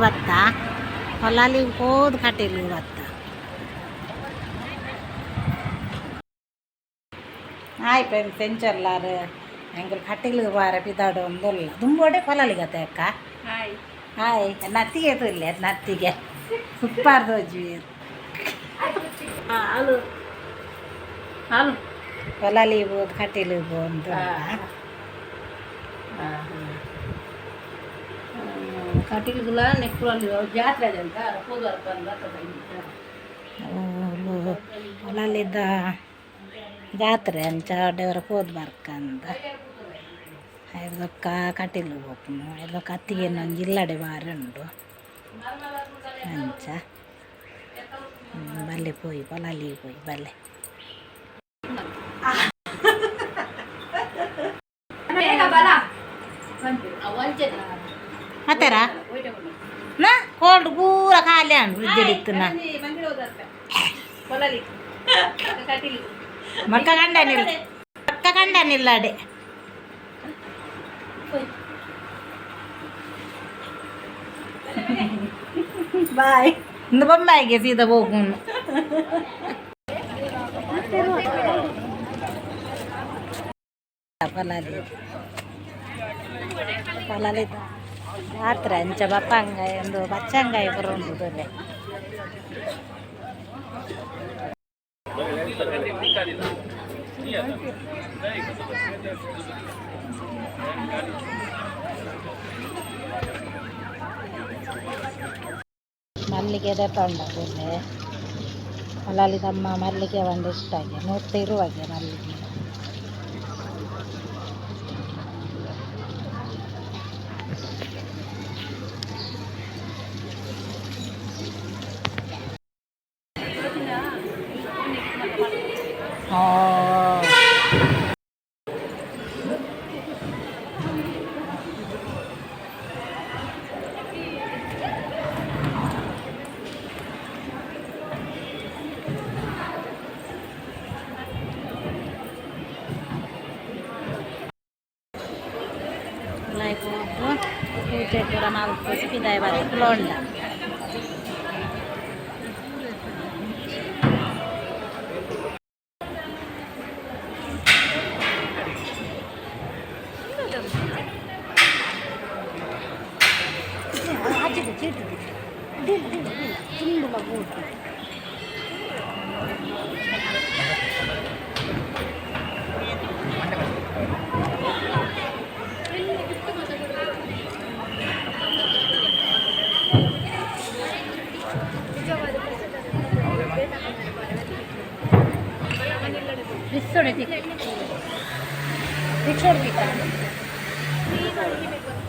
ಬತ್ತ ಹೊಲಾಲಿ ಪೋದು ಕಟೀಲು ಬತ್ತ. ಹಾಯ್ ಫ್ರೆಂಡ್ಸ್, ಎಂಚಲ್ಲಾರು? ಎಂಕುಲು ಕಟೀಲು ಬಾರ ಪಿದಾಡು ಒಂದುಲ್ಲ. ದುಂಬೋಡೆ ಹೊಲಾಲಿಗತ್ತೆ ಅಕ್ಕ. ಹಾಯ್. ಹಾಯ್. ನತ್ತಿಗೆ ತೂಲೆ, ನತ್ತಿಗೆ ಸೂಪರ್ ತೋಜುವೆರ್. ಹಾಲು ಹಾಲು. ಹೊಲಾಲಿ ಪೋದು ಕಟೀಲು ಪೋಂದು. ಕಟೀಲ್ಗುಲ ನೆಕ್ಕುಲಲ್ಲಿ ಜಾತ್ರೆ ಇದೆ ಅಂತ ಹೋದ್ವಾರ ಬಂದು. ಹೊಲಾಲಿದ ಜಾತ್ರೆ ಅಂಚ ದೇವರ ಪೋದು ಬರ್ಕಂದ. ಐರ್ದೊಕ್ಕ ಕಟೀಲು ಪೋಪುನು. ಐರ್ದೊಕ್ಕ ಅತ್ತಿಗೆ ಒಂಜಿ ಇಲ್ಲಡೆ ಬಾರಿ ಉಂಡು ಅಂಚ. ಬಲ್ಲೆ ಪೋಯಿ, ಹೊಲಾಲಿ ಪೋಯಿ ಬಲ್ಲೆ. ಬಲ. ಮತ್ತೆರಾ ನಾ ಕೋಲ್ಡ್ ಪೂರ ಖಾಲಿ ಅಂಡ್ ಫ್ರಿಜ್ ಇತ್ತುನ. ಹೊಲಲಿ ಕಟೀಲು. ಮಕ್ಕ ಕಂಡನಿಲ್ಲ, ಮಕ್ಕ ಕಂಡನಿಲ್ಲ ಅಡೆ. ಬಾಯ್. ಇಂದು ಬೊಂಬಾಯಿಗೆ ಸೀದಾ ಹೋಗುನು. ಪಲಾಲಿ ಪಲಾಲಿ ಜಾತ್ರೆ ಅಂಚ ಬಪ್ಪಂಗಾಯಿ ಒಂದು ಬಚ್ಚಂಗಾಯಿ ಪೂರ ಉಂಡು ದೊರೆ. ಮಲ್ಲಿಗೆ ದೆಪಂಡ ಪೂಲೆ. ಹೊಲಾಲಿ ತಮ್ಮ ಮಲ್ಲಿಗೆ ಒಂದು ಇಷ್ಟ ಆಗಿ ನೂತ್ತ ಇರುವಾಗೆ ಮಲ್ಲಿಗೆ. ಓ ಲೈಕ್ ಪೂಜೆ ಪೂರ ಮಲ್ತ್ ಪಿದಾಯಿ ಬತ್ತ್ ಕುಲೊಂಡ. ಚೀಟಿ ತುಂಡುಲ ಬೂಟು.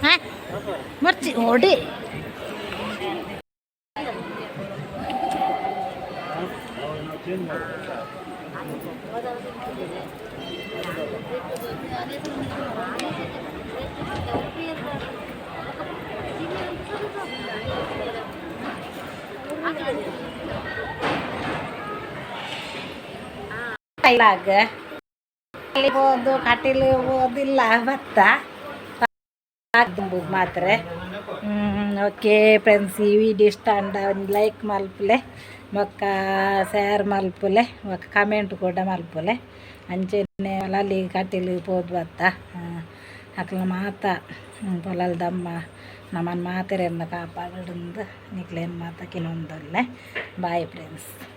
ಹಾಂ, ಮರ್ಚಿ ಓಡಿ. ಪೋದು ಕಟೀಲು ಪೋದಿಲ್ಲ ಬತ್ತ ಮಾತ್ರೆ. ಓಕೆ ಫ್ರೆಂಡ್ಸ್, ಈ ವಿಡಿಯೋ ಇಷ್ಟ ಅಂಡ ಒಂದು ಲೈಕ್ ಮಲ್ಪುಲೆ, ಬೊಕ್ಕ ಶೇರ್ ಮಲ್ಪುಲೆ, ಬೊಕ್ಕ ಕಮೆಂಟ್ ಕೂಡ ಮಲ್ಪುಲೆ. ಅಂಚೆನೆ ಅಲ್ಲಿ ಕಟೀಲು ಪೋದು ಬತ್ತ. ಅಕ್ಲ ಮಾತ ಪೊಲಲ್ದಮ್ಮ ನಮ್ಮನ್ನು ಮಾತೆರೆನ್ನ ಕಾಪಾಡಂದು ನಿಕ್ಲೇನು ಮಾತ ಕಿನೊಂದೊಲ್ಲೆ. Bye friends.